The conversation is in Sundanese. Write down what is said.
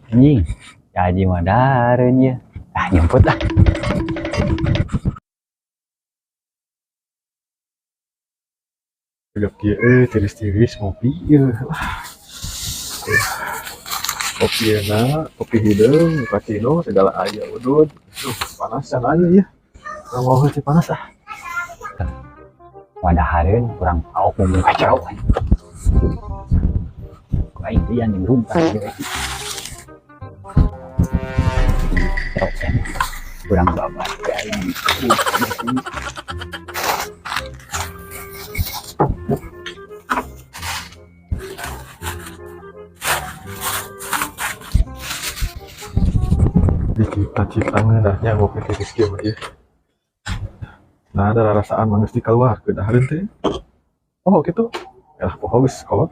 Anjing, gaji mah dareun ye. Ah, nyumput lah. Tegap kieu tiris-tiris ngopi ieu. Wah. Kopi enak, kopi hideung, cappuccino segala aya udud. Duh, panasan aja ya. Nggak mau sih panas ah. Wadahareun kurang paok ngomong kacau. Ku aing teh anjing runtah ieu. Cerok ya. Kurang babat ke aing. Dicita-cita ngeunahnya ngopi tiris kieu mah ieu. Nah, ada rasaan mah geus dikaluarkeun dahareun teh. Oh, gitu. Yalah, poho geus kolot.